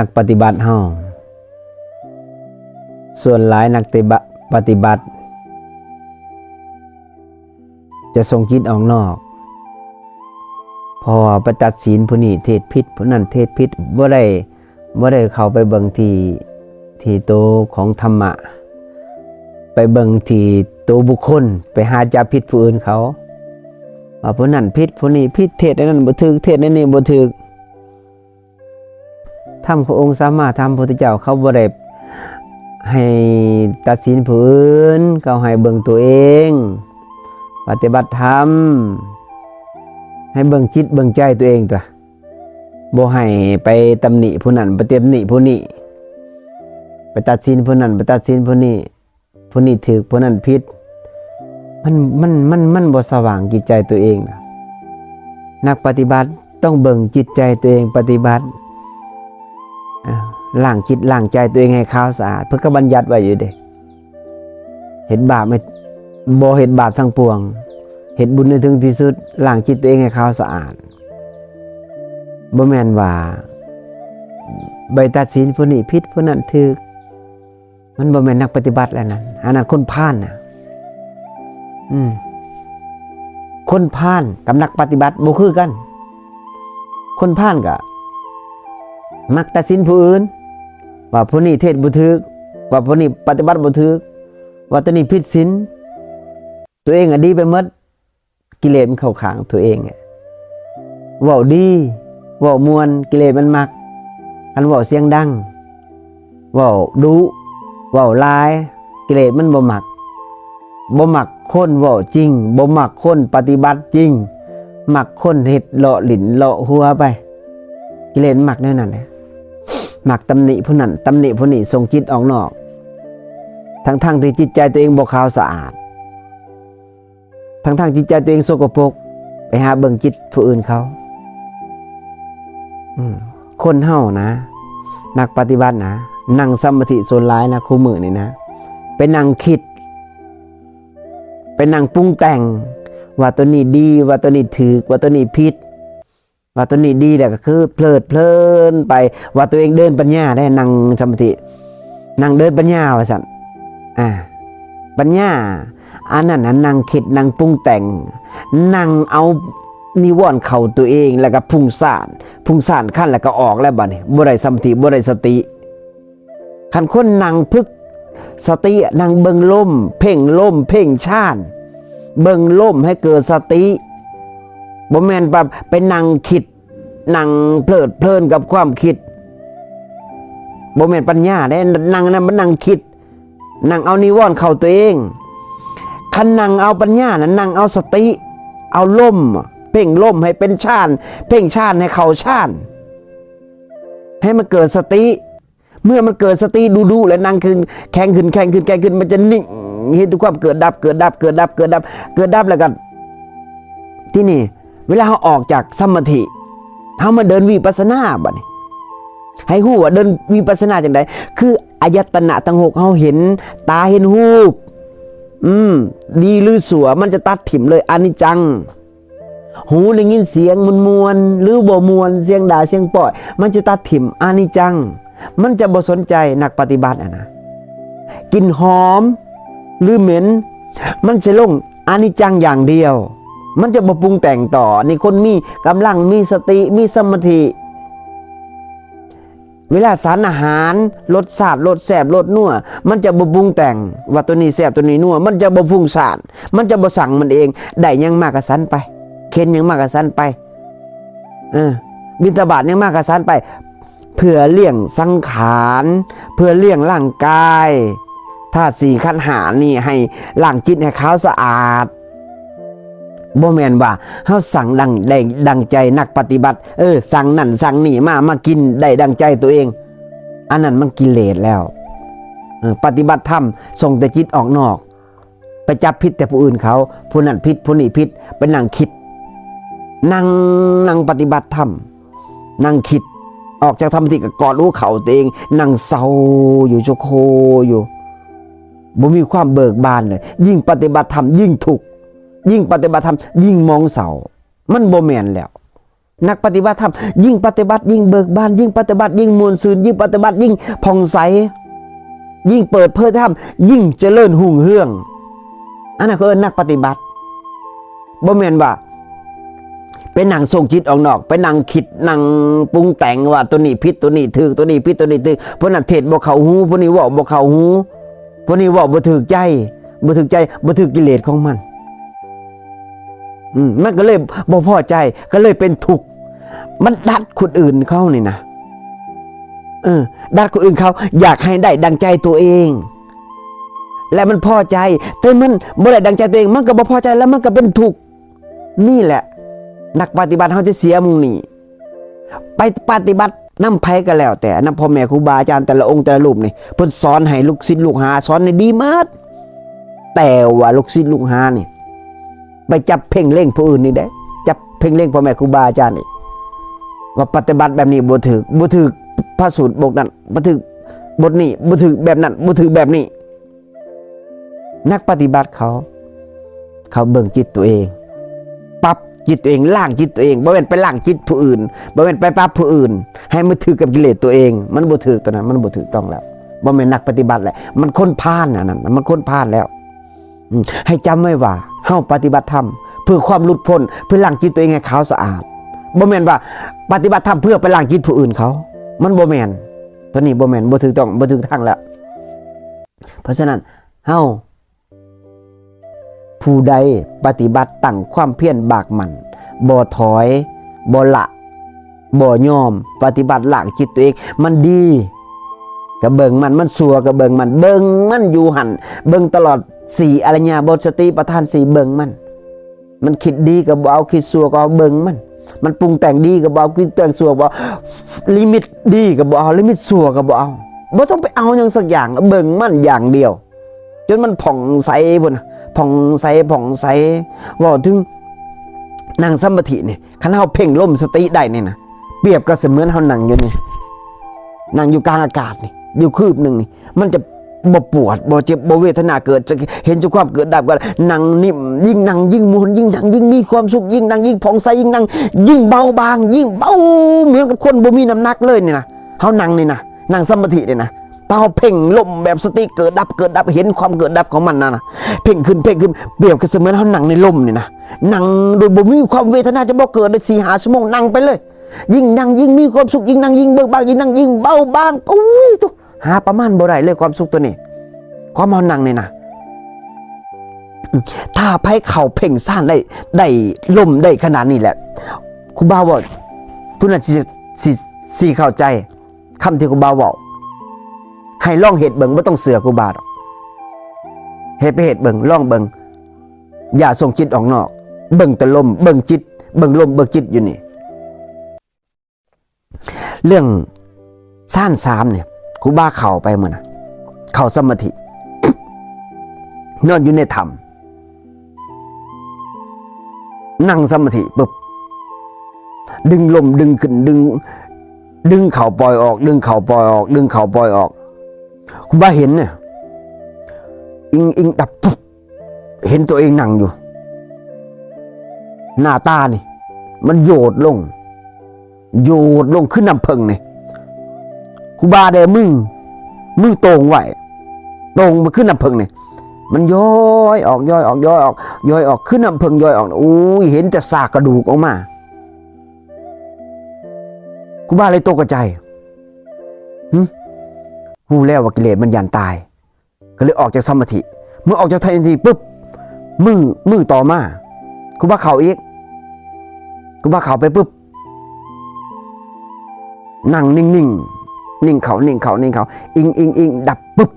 ນັກປະຕິບັດເຮົາ ສ່ວນຫຼາຍນັກຕິບະ ປະຕິບັດ ຈະສົ່ງຈິດອອກນອກ ເພາະວ່າໄປຕັດສິນຜູ້ນີ້ເທດຜິດ ຜູ້ນັ້ນເທດຜິດ ບໍ່ໄດ້ ບໍ່ໄດ້ເຂົ້າໄປເບິ່ງທີ່ ທີ່ໂຕຂອງທຳມະ ໄປເບິ່ງທີ່ໂຕບຸກຄົນ ໄປຫາຈັບຜິດຜູ້ອື່ນເຂົາ ວ່າຜູ້ນັ້ນຜິດ ຜູ້ນີ້ຜິດ ເທດອັນນັ້ນບໍ່ຖືກ ເທດອັນນີ້ບໍ່ຖືກ. ທຳຂອງອົງສຳມາສຳພຸດທະເຈົ້າ ເຂົາບໍ່ໄດ້ໃຫ້ຕັດສິນຜູ້ອື່ນ ເຂົາໃຫ້ເບິ່ງຕົວເອງ ປະຕິບັດທຳ ໃຫ້ເບິ່ງຈິດເບິ່ງໃຈຕົວເອງຕົວະ ບໍ່ໃຫ້ໄປຕຳໜິຜູ້ນັ້ນ ໄປຕຳໜິຜູ້ນີ້ ໄປຕັດສິນຜູ້ນັ້ນ ໄປຕັດສິນຜູ້ນີ້ ຜູ້ນີ້ຖືກ ຜູ້ນັ້ນຜິດ ມັນ ມັນ ມັນ ມັນບໍ່ສະຫວ່າງຈິດໃຈຕົວເອງນະ. ນັກປະຕິບັດຕ້ອງເບິ່ງຈິດໃຈຕົວເອງປະຕິບັດ ເອີ ລ້າງຈິດລ້າງໃຈຕົວເອງໃຫ້ຂາວສະອາດ ເພິ່ນກໍບັນຍັດໄວ້ຢູ່ເດ້ ເຮັດບາບໃຫ້ ບໍ່ເຮັດບາບທັງປວງ ເຮັດບຸນໃຫ້ເຖິງທີ່ສຸດ ລ້າງຈິດຕົວເອງໃຫ້ຂາວສະອາດ ບໍ່ແມ່ນວ່າໄປຕັດສິນຜູ້ນີ້ຜິດ ຜູ້ນັ້ນຖືກ. ມັນບໍ່ແມ່ນນັກປະຕິບັດແລ້ວນັ້ນ ອັນນັ້ນຄົນພານນະ ອືມ ຄົນພານກັບນັກປະຕິບັດບໍ່ຄືກັນ ຄົນພານກະມັກຕັດສິນຜູ້ອື່ນ ວ່າຜູ້ນີ້ເທດບໍ່ຖືກ ວ່າຜູ້ນີ້ປະຕິບັດບໍ່ຖືກ ວ່າຕົວນີ້ຜິດສິນ ຕົວເອງອະດີໄປໝົດ ກິເລດມັນເຂົ້າຂ້າງຕົວເອງ ເວົ້າດີ ເວົ້າມ່ວນ ກິເລດມັນມັກ ຄັນເວົ້າສຽງດັງ ເວົ້າດຸ ເວົ້າຫຼາຍ ກິເລດມັນບໍ່ມັກ ບໍ່ມັກຄົນເວົ້າຈິງ ບໍ່ມັກຄົນປະຕິບັດຈິງ ມັກຄົນເຮັດເລາະຫຼິ້ນເລາະຫົວໄປ ກິເລດມັນມັກແນວນັ້ນແຫຼະ ມັກຕຳໜິຜູ້ນັ້ນ ຕຳໜິຜູ້ນີ້ ສົ່ງຈິດອອກນອກ ທັງໆທີ່ຈິດໃຈຕົວເອງບໍ່ຂາວສະອາດ. ທັງໆຈິດໃຈຕົວເອງສົກກະປົກ ໄປຫາເບິ່ງຈິດຜູ້ອື່ນເຂົາ ອືມ ຄົນເຮົານະ ນັກປະຕິບັດນະ ນັ່ງສະມາທິສ່ວນຫຼາຍນະ ຄູ່ມື້ນີ້ນະ ໄປນັ່ງຄິດ ໄປນັ່ງປຸງແຕ່ງ ວ່າໂຕນີ້ດີ ວ່າໂຕນີ້ຖືກ ວ່າໂຕນີ້ຜິດ ວ່າຕົວນີ້ດີແລ້ວກໍຄືເພີດເພີນໄປ ວ່າຕົວເອງເດີນປັນຍາໄດ໋ ນັ່ງສະມາທິ ນັ່ງເດີນປັນຍາວ່າຊັ້ນ ອາ ປັນຍາ ອັນນັ້ນນະ ນັ່ງຄິດ ນັ່ງປຸງແຕ່ງ ນັ່ງເອົານິວອນເຂົ້າຕົວເອງ ແລ້ວກໍພຸ້ງສ້ານ ພຸ້ງສ້ານຄັນ ແລ້ວກໍອອກແລ້ວ ບາດນີ້ບໍ່ໄດ້ສະມາທິ ບໍ່ໄດ້ສະຕິ. ຄັນຄົນນັ່ງຝຶກສະຕິ ນັ່ງເບິ່ງລົມ ເພັ່ງລົມ ເພັ່ງຊານ ເບິ່ງລົມໃຫ້ເກີດສະຕິ ບໍ່ແມ່ນວ່າໄປນັ່ງຄິດ ນັ່ງເພີດເພີນກັບຄວາມຄິດ ບໍ່ແມ່ນປັນຍາເດ້ ນັ່ງນັ້ນມັນນັ່ງຄິດ ນັ່ງເອົານິວອນເຂົ້າຕົວເອງ. ຄັນນັ່ງເອົາປັນຍານະ ນັ່ງເອົາສະຕິ ເອົາລົມ ເພັ່ງລົມໃຫ້ເປັນຊານ ເພັ່ງຊານໃຫ້ເຂົ້າຊານ ໃຫ້ມັນເກີດສະຕິ. ເມື່ອມັນເກີດສະຕິດຸໆ ແລ້ວນັ່ງຂຶ້ນ ແຂງຂຶ້ນ ແຂງຂຶ້ນ ແຂງຂຶ້ນ ມັນຈະນິ່ງ ເຫັນແຕ່ຄວາມເກີດດັບ ເກີດດັບ ເກີດດັບ ເກີດດັບ ເກີດດັບ ແລ້ວກໍ ທີນີ້ເວລາເຮົາອອກຈາກສະມາທິ ເຮົາມາເດີນວິປັດສະນາ ບາດນີ້ໃຫ້ຮູ້ວ່າເດີນວິປັດສະນາຈັ່ງໃດ? ຄືອາຍະຕະນະທັງຫົກ ເຮົາເຫັນ ຕາເຫັນຮູບ ອືມ ດີຫຼືຊົ່ວ ມັນຈະຕັດຖິ້ມເລີຍ ອະນິດຈັງ. ຫູໄດ້ຍິນສຽງມ່ວນໆ ຫຼືບໍ່ມ່ວນ ສຽງດ່າສຽງປ້ອຍ ມັນຈະຕັດຖິ້ມ ອະນິດຈັງ ມັນຈະບໍ່ສົນໃຈ ນັກປະຕິບັດຫັ້ນນະ ກິ່ນຫອມ ຫຼືເໝັນ ມັນຈະລົງ ອະນິດຈັງຢ່າງດຽວ ມັນຈະບໍ່ປຸງແຕ່ງຕໍ່. ນີ້ຄົນມີກຳລັງ ມີສະຕິ ມີສະມາທິ ເວລາສັນອາຫານ ລົດຊາດ ລົດແຊບ ລົດນົວ ມັນຈະບໍ່ປຸງແຕ່ງວ່າໂຕນີ້ແຊບ ໂຕນີ້ນົວ ມັນຈະບໍ່ຟຸ້ງສ້ານ ມັນຈະບໍ່ສັ່ງມັນເອງ ໄດ້ຫຍັງມາກະສັນໄປ ເຂັນຫຍັງມາກະສັນໄປ ເອີ ບິນທະບາດຫຍັງມາກະສັນໄປ ເພື່ອລ້ຽງສັງຂານ ເພື່ອລ້ຽງຮ່າງກາຍ ທາດສີ່ຂັນຫ້ານີ້ ໃຫ້ລ້າງຈິດໃຫ້ຂາວສະອາດ. ບໍ່ແມ່ນວ່າເຮົາສັ່ງດັ່ງ ໄດ້ດັ່ງໃຈນັກປະຕິບັດ ເອີ ສັ່ງນັ້ນສັ່ງນີ້ມາ ມາກິນໄດ້ດັ່ງໃຈຕົວເອງ ອັນນັ້ນມັນກິເລດແລ້ວ. ເອີ ປະຕິບັດທຳສົ່ງແຕ່ຈິດອອກນອກ ໄປຈັບຜິດແຕ່ຜູ້ອື່ນເຂົາ ຜູ້ນັ້ນຜິດ ຜູ້ນີ້ຜິດ ໄປນັ່ງຄິດ ນັ່ງ ນັ່ງປະຕິບັດທຳ ນັ່ງຄິດ ອອກຈາກທຳທີ່ກໍກອດຫົວເຂົ່າຕົວເອງ ນັ່ງເສົ້າຢູ່ ໂຈໂຄຢູ່ ບໍ່ມີຄວາມເບີກບານເລີຍ. ຍິ່ງປະຕິບັດທຳຍິ່ງທຸກ ຍິ່ງປະຕິບັດທຳຍິ່ງມອງເສົ້າ ມັນບໍ່ແມ່ນແລ້ວ. ນັກປະຕິບັດທຳ ຍິ່ງປະຕິບັດຍິ່ງເບີກບານ, ຍິ່ງປະຕິບັດຍິ່ງມ່ວນຊື່ນ, ຍິ່ງປະຕິບັດຍິ່ງຜ່ອງໃສ, ຍິ່ງເປີດເຜີຍທຳ ຍິ່ງຈະເລີນຮຸ່ງເຮືອງ. ອັນນັ້ນເຂົາເອີ້ນນັກປະຕິບັດ. ບໍ່ແມ່ນວ່າໄປນັ່ງສົ່ງຈິດອອກນອກ, ໄປນັ່ງຄິດນັ່ງປຸງແຕ່ງວ່າໂຕນີ້ຜິດ ໂຕນີ້ຖືກ, ໂຕນີ້ຜິດ ໂຕນີ້ຖືກ, ຜູ້ນັ້ນເທດບໍ່ເຂົ້າຫູ, ຜູ້ນີ້ເວົ້າບໍ່ເຂົ້າຫູ, ຜູ້ນີ້ເວົ້າບໍ່ຖືກໃຈ, ບໍ່ຖືກໃຈ, ບໍ່ຖືກກິເລດຂອງມັນ. ອືມ ມັນກໍເລີຍບໍ່ພໍໃຈ, ກໍເລີຍເປັນທຸກ. ມັນດັດຄົນອື່ນເຂົານີ້ນະ. ເອີ ດັດຄົນອື່ນເຂົາ ຢາກໃຫ້ໄດ້ດັ່ງໃຈຕົວເອງ ແລະ ມັນພໍໃຈ, ແຕ່ມັນບໍ່ໄດ້ດັ່ງໃຈຕົວເອງ ມັນກໍບໍ່ພໍໃຈ ແລ້ວມັນກໍເປັນທຸກ. ນີ້ແຫຼະ ນັກປະຕິບັດເຮົາຈະເສຍໝ່ອງນີ້. ໄປປະຕິບັດນຳໃຜກໍແລ້ວແຕ່, ນຳພໍ່ແມ່ຄູບາອາຈານແຕ່ລະອົງແຕ່ລະຮູບນີ້ ເພິ່ນສອນໃຫ້ລູກສິດລູກຫາ ສອນໃຫ້ດີໝົດ. ແຕ່ວ່າລູກສິດລູກຫານີ້ ໄປຈັບເພງເລັງຜູ້ອື່ນນີ້ເດ້, ຈັບເພງເລັງພໍ່ແມ່ຄູບາອາຈານນີ້ ວ່າປະຕິບັດແບບນີ້ບໍ່ຖືກ, ບໍ່ຖືກພະສູດບົດນັ້ນ, ບໍ່ຖືກບົດນີ້, ບໍ່ຖືກແບບນັ້ນ, ບໍ່ຖືກແບບນີ້. ນັກປະຕິບັດເຂົາ ເຂົາເບິ່ງຈິດຕົວເອງ, ປັບຈິດຕົວເອງ, ລ້າງຈິດຕົວເອງ, ບໍ່ແມ່ນໄປລ້າງຈິດຜູ້ອື່ນ, ບໍ່ແມ່ນໄປປັບຜູ້ອື່ນໃຫ້ມັນຖືກກັບກິເລດຕົວເອງ. ມັນບໍ່ຖືກ, ຕົວນັ້ນມັນບໍ່ຖືກຕ້ອງແລ້ວ. ບໍ່ແມ່ນນັກປະຕິບັດແຫຼະ, ມັນຄົນພານ. ອັນນັ້ນມັນຄົນພານແລ້ວ. ອືມ ໃຫ້ຈຳໄວ້ວ່າ ເຮົາປະຕິບັດທຳເພື່ອຄວາມຫຼຸດພົ້ນ, ເພື່ອລ້າງຈິດຕົວເອງໃຫ້ຂາວສະອາດ. ບໍ່ແມ່ນວ່າປະຕິບັດທຳເພື່ອໄປລ້າງຈິດຜູ້ອື່ນເຂົາ, ມັນບໍ່ແມ່ນ. ຕົວນີ້ບໍ່ແມ່ນ, ບໍ່ຖືກຕ້ອງ, ບໍ່ຖືກທາງແລ້ວ. ເພາະສະນັ້ນ ເຮົາ ຜູ້ໃດປະຕິບັດຕັ້ງຄວາມພຽນບາກໝັ້ນ, ບໍ່ຖອຍ, ບໍ່ລະ, ບໍ່ຍອມ, ປະຕິບັດລ້າງຈິດຕົວເອງ, ມັນດີກໍເບິ່ງມັນ, ມັນຊົ່ວກໍເບິ່ງມັນ, ເບິ່ງມັນຢູ່ຫັ້ນ, ເບິ່ງຕະຫຼອດສີ່ອະລິຍະບົດ, ສະຕິປະທານສີ່ ເບິ່ງມັນ. ມັນຄິດດີກໍບໍ່ເອົາ, ຄິດຊົ່ວກໍເອົາ, ເບິ່ງມັນ. ມັນປຸງແຕ່ງດີກໍບໍ່ເອົາ, ປຸງແຕ່ງຊົ່ວບໍ່ເອົາ, ນິມິດດີກໍບໍ່ເອົາ, ນິມິດຊົ່ວກໍບໍ່ເອົາ. ບໍ່ຕ້ອງໄປເອົາຫຍັງສັກຢ່າງ, ເບິ່ງມັນຢ່າງດຽວ. ຈົນມັນຜ່ອງໃສພຸ້ນນະ, ຜ່ອງໃສ, ຜ່ອງໃສ. ເວົ້າເຖິງນັ່ງສະມາທິນີ້, ຄັນເຮົາເພັ່ງລົມສະຕິໄດ້ນີ້ນະ, ປຽບກັບສະເໝືອນເຮົານັ່ງຢູ່ນີ້, ນັ່ງຢູ່ກາງອາກາດນີ້, ຢູ່ຄືບໜຶ່ງນີ້, ມັນຈະບໍ່ປວດ, ບໍ່ເຈັບ, ບໍ່ເວທະນາເກີດ, ຈະເຫັນແຕ່ຄວາມເກີດດັບ, ກໍນັ່ງນິ່ງ, ຍິ່ງນັ່ງຍິ່ງມ່ວນ, ຍິ່ງນັ່ງຍິ່ງມີຄວາມສຸກ, ຍິ່ງນັ່ງຍິ່ງຜ່ອງໃສ, ຍິ່ງນັ່ງຍິ່ງເບົາບາງ, ຍິ່ງເບົາ, ເໝືອນກັບຄົນບໍ່ມີນ້ຳໜັກເລີຍນີ້ນະ. ເຮົານັ່ງນີ້ນະ, ນັ່ງສະມາທິນີ້ນະ, ຖ້າເຮົາເພັ່ງລົມແບບສະຕິເກີດດັບ ເກີດດັບ, ເຫັນຄວາມເກີດດັບຂອງມັນນັ້ນນະ, ເພັ່ງຂຶ້ນ ເພັ່ງຂຶ້ນ, ປຽບກັບສະເໝືອນເຮົານັ່ງໃນລົມນີ້ນະ, ນັ່ງໂດຍບໍ່ມີຄວາມເວທະນາຈະບໍ່ເກີດໄດ້ສີ່ຫ້າຊົ່ວໂມງ, ນັ່ງໄປເລີຍ. ຍິ່ງນັ່ງຍິ່ງມີຄວາມສຸກ, ຍິ່ງນັ່ງຍິ່ງເບີກບານ, ຍິ່ງນັ່ງຍິ່ງເບົາບາງ. ໂອ້ຍ ໂທ້ ຫາປະມານບໍ່ໄດ້ເລີຍຄວາມສຸກຕົວນີ້, ຄວາມເຮົານັ່ງນີ້ນະ. ຖ້າໃຜເຂົ້າເພັ່ງຊານໄດ້, ໄດ້ລົມໄດ້ຂະໜາດນີ້ແຫຼະ, ຄູບາເວົ້າ ຜູ້ນັ້ນຊິ, ຊິ, ຊິເຂົ້າໃຈ. ຄຳທີ່ຄູບາເວົ້າ ໃຫ້ລອງເຮັດເບິ່ງ, ບໍ່ຕ້ອງເຊື່ອຄູບາດອກ. ເຮັດໄປເຮັດເບິ່ງ, ລອງເບິ່ງ. ຢ່າສົ່ງຈິດອອກນອກ, ເບິ່ງແຕ່ລົມ, ເບິ່ງຈິດ, ເບິ່ງລົມ, ເບິ່ງຈິດຢູ່ນີ້. ເລື່ອງຊານສາມນີ້ ຄູບາເຂົ້າໄປມື້ນັ້ນ, ເຂົ້າສະມາທິ, ນອນຢູ່ໃນຖ້ຳ. ນັ່ງສະມາທິປຶບ, ດຶງລົມດຶງຂຶ້ນ, ດຶງ, ດຶງເຂົ້າປ່ອຍອອກ, ດຶງເຂົ້າປ່ອຍອອກ, ດຶງເຂົ້າປ່ອຍອອກ. ຄູບາເຫັນນະ, ອິງ, ອິງດັບປຶບ, ເຫັນຕົວເອງນັ່ງຢູ່. ໜ້າຕານີ້ ມັນໂຍດລົງ. ໂຍດລົງຄືນ້ຳເຜິ້ງນີ້. ຄູບາໄດ້ມື, ມືໂຕ່ງໄວ້, ໂຕ່ງໄປຄືນ້ຳເຜິ້ງນີ້. ມັນຍ້ອຍອອກ, ຍ້ອຍອອກ, ຍ້ອຍອອກ, ຍ້ອຍອອກ, ຄືນ້ຳເຜິ້ງຍ້ອຍອອກ. ໂອ້ຍ, ເຫັນແຕ່ຊາກກະດູກອອກມາ. ຄູບາເລີຍຕົກໃຈ. ຫຶ? ຮູ້ແລ້ວວ່າກິເລດມັນຢ້ານຕາຍ. ກໍເລີຍອອກຈາກສະມາທິ. ເມື່ອອອກຈາກສະມາທິປຶບ, ມື້, ມື້ຕໍ່ມາ ຄູບາເຂົ້າອີກ. ຄູບາເຂົ້າໄປປຶບ, ນັ່ງນິ່ງໆ, ນິ່ງເຂົ້າ, ນິ່ງເຂົ້າ, ນິ່ງເຂົ້າ, ອິງ, ອິງ, ອິງ, ດັບປຶບ.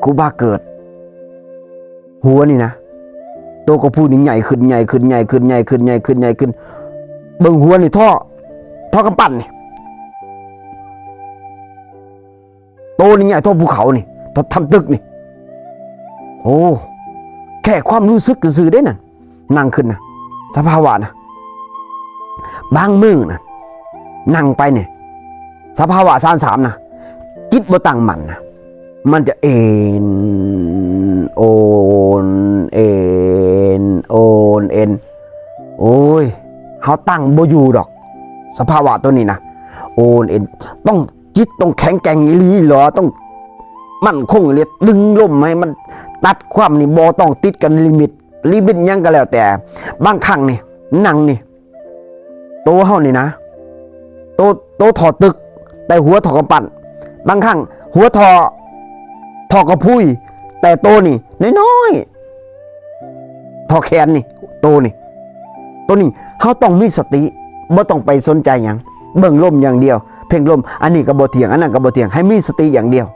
ຄູບາເກີດ ຫົວນີ້ນະ, ໂຕກະພູນີ້ໃຫຍ່ຂຶ້ນ, ໃຫຍ່ຂຶ້ນ, ໃຫຍ່ຂຶ້ນ, ໃຫຍ່ຂຶ້ນ, ໃຫຍ່ຂຶ້ນ, ໃຫຍ່ຂຶ້ນ. ເບິ່ງຫົວນີ້ ທໍ່, ທໍ່ກຳປັ້ນນີ້. ໂຕນີ້ໃຫຍ່ທໍ່ພູເຂົານີ້, ທໍ່ຖ້ຳຕຶກນີ້. ໂອ້, ແຄ່ຄວາມຮູ້ສຶກຊື່ໆເດ້ນັ້ນ, ນັ່ງຂຶ້ນນະ, ສະພາວະນະ. ບາງມື້ນະ, ນັ່ງໄປນີ້, ສະພາວະຊານສາມນະ, ຈິດບໍ່ຕັ້ງໝັ້ນນະ, ມັນຈະເອນ, ໂອນ, ເອນ, ໂອນ, ເອນ. ໂອ້ຍ, ເຮົາຕັ້ງບໍ່ຢູ່ດອກ ສະພາວະໂຕນີ້ນະ ໂອນເອນ ຕ້ອງ ຈິດຕ້ອງແຂງແກ່ງອີ່ຫຼີຫຼໍ ຕ້ອງໝັ້ນຄົງອີ່ຫຼີ ດຶງລົມໃຫ້ມັນຕັດຄວາມນີ້ ບໍ່ຕ້ອງຕິດກັນລິມິດ ລິມິດຫຍັງກໍແລ້ວແຕ່. ບາງຄັ້ງນີ້ ນັ່ງນີ້ ໂຕເຮົານີ້ນະ ໂຕ ໂຕທໍ່ຕຶກ ແຕ່ຫົວທໍ່ກຳປັ່ນ, ບາງຄັ້ງຫົວທໍ່ ທໍ່ກະພຸຍ ແຕ່ໂຕນີ້ນ້ອຍໆ ທໍ່ແຂນນີ້ ໂຕນີ້ ໂຕນີ້ເຮົາຕ້ອງມີສະຕິ ບໍ່ຕ້ອງໄປສົນໃຈຫຍັງ ເບິ່ງລົມຢ່າງດຽວ ເພງລົມ ອັນນີ້ກໍບໍ່ທ່ຽງ ອັນນັ້ນກໍບໍ່ທ່ຽງ ໃຫ້ມີສະຕິຢ່າງດຽວ.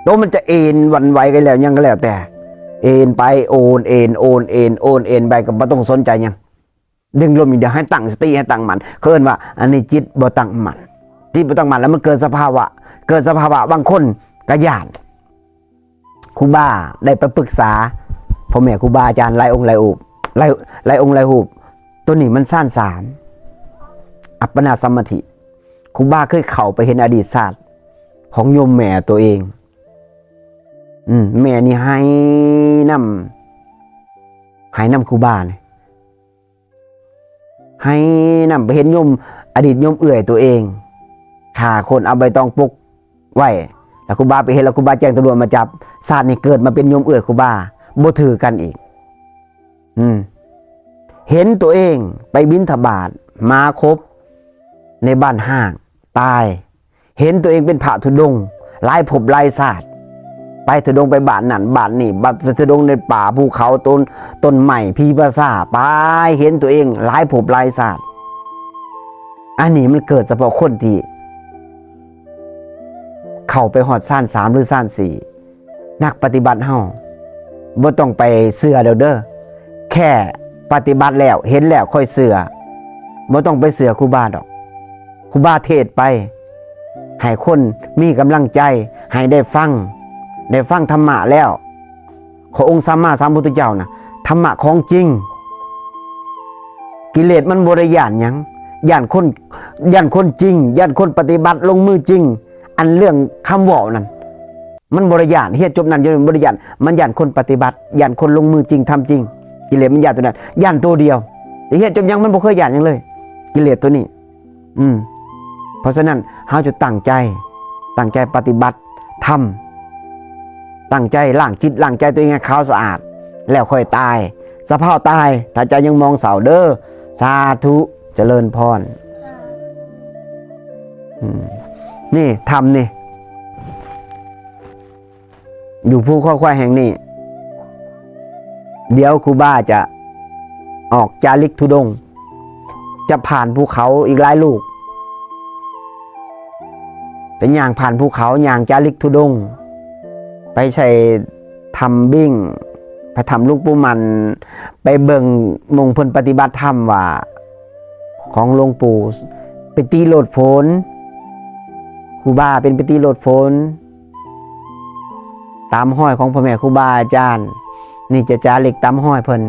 ໂຕມັນຈະເອນຫວັ່ນໄຫວກັນແລ້ວ ຫຍັງກໍແລ້ວແຕ່ ເອນໄປ ໂອນເອນ ໂອນເອນ ໂອນເອນໄປ ກໍບໍ່ຕ້ອງສົນໃຈຫຍັງ ດຶງລົມຢ່າງດຽວ ໃຫ້ຕັ້ງສະຕິ ໃຫ້ຕັ້ງໝັ້ນ ເຂົາເອີ້ນວ່າ ອັນນີ້ຈິດບໍ່ຕັ້ງໝັ້ນ ຈິດບໍ່ຕັ້ງໝັ້ນ ແລ້ວມັນເກີດສະພາວະ ເກີດສະພາວະ ບາງຄົນກໍຢ້ານ. ຄູບາໄດ້ໄປປຶກສາພໍ່ແມ່ຄູບາອາຈານຫຼາຍອົງຫຼາຍຮູບ ຫຼາຍ ຫຼາຍອົງຫຼາຍຮູບ ໂຕນີ້ມັນຊານສາມ ອັບປະນາສະມາທິ. ຄູບາເຄີຍເຂົ້າໄປເຫັນອະດີດຊາດຂອງໂຍມແມ່ໂຕເອງ ອືມ ແມ່ນີ້ໄຫ້ນຳ ໄຫ້ນຳຄູບານີ້ ໄຫ້ນຳ ໄປເຫັນໂຍມ ອະດີດໂຍມເອື້ອຍໂຕເອງ ຂ້າຄົນ ເອົາໃບຕອງປົກໄວ້ ແລ້ວຄູບາໄປເຫັນ ແລ້ວຄູບາແຈ້ງຕຳຫຼວດມາຈັບ. ຊາດນີ້ເກີດມາເປັນໂຍມເອື້ອຍຄູບາ ບໍ່ຖືກັນອີກ. ອືມ ເຫັນໂຕເອງໄປບິນທະບາດ ໝາຂົບໃນບ້ານຮ້າງ ຕາຍ. ເຫັນໂຕເອງເປັນພະທຸດົງ ຫຼາຍພົບຫຼາຍຊາດ ໄປທຸດົງໄປບ້ານນັ້ນບ້ານນີ້ ໄປທຸດົງໃນປ່າພູເຂົາ ຕົ້ນ ຕົ້ນໄມ້ ຜີປາສາດ ໄປເຫັນໂຕເອງຫຼາຍພົບຫຼາຍຊາດ. ອັນນີ້ມັນເກີດສະເພາະຄົນທີ່ເຂົ້າໄປຮອດຊານສາມ ຫຼື ຊານສີ່. ນັກປະຕິບັດເຮົາ ບໍ່ຕ້ອງໄປເຊື່ອດອກເດີ ແຄ່ປະຕິບັດແລ້ວ ເຫັນແລ້ວຄ່ອຍເຊື່ອ ບໍ່ຕ້ອງໄປເຊື່ອຄູບາດອກ. ຄູບາເທດໄປ ໃຫ້ຄົນມີກຳລັງໃຈ ໃຫ້ໄດ້ຟັງ ໄດ້ຟັງທຳມະແລ້ວ ຂອງອົງສຳມາສຳພຸດທະເຈົ້ານະ ທຳມະຂອງຈິງ. ກິເລດມັນບໍ່ໄດ້ຢ້ານຫຍັງ ຢ້ານຄົນ ຢ້ານຄົນຈິງ ຢ້ານຄົນປະຕິບັດລົງມືຈິງ. ອັນເລື່ອງຄຳເວົ້ານັ້ນ ມັນບໍ່ໄດ້ຢ້ານ ຮຽນຈົບນັ້ນຢູ່ ມັນບໍ່ໄດ້ຢ້ານ ມັນຢ້ານຄົນປະຕິບັດ ຢ້ານຄົນລົງມືຈິງ ທຳຈິງ. ກິເລດມັນຢ້ານໂຕນັ້ນ ຢ້ານໂຕດຽວ ແຕ່ຮຽນຈົບຫຍັງມັນບໍ່ເຄີຍຢ້ານຫຍັງເລີຍ ກິເລດໂຕນີ້. ອືມ ເພາະສະນັ້ນເຮົາຈະຕັ້ງໃຈ ຕັ້ງໃຈປະຕິບັດທຳ ຕັ້ງໃຈລ້າງຈິດລ້າງໃຈຕົວເອງໃຫ້ຂາວສະອາດ ແລ້ວຄ່ອຍຕາຍ. ສະພາວຕາຍ ຖ້າໃຈຍັງມອງເສົ້າເດີ. ສາທຸ ຈະເລີນພອນ. ອືມ ນີ້ ຖ້ຳນີ້ ຢູ່ພູເຂົາຄວາຍແຫ່ງນີ້ ດຽວຄູບາຈະອອກຈາລິກທຸດົງ ຈະຜ່ານພູເຂົາອີກຫຼາຍລູກ ໄປຍ່າງຜ່ານພູເຂົາ ຍ່າງຈາລິກທຸດົງ ໄປໃສ່ຖ້ຳບິ້ງ ໄປຖ້ຳຫຼວງປູ່ໝັ້ນ ໄປເບິ່ງໝ່ອງເພິ່ນປະຕິບັດທຳວ່າ ຂອງຫຼວງປູ່ ໄປຕີໂລດຝົນ ຄູບາເປັນໄປຕີໂລດຝົນ ຕາມຮອຍຂອງພໍ່ແມ່ຄູບາອາຈານ ນີ້ຈະຈາລິກຕາມຮອຍເພິ່ນ.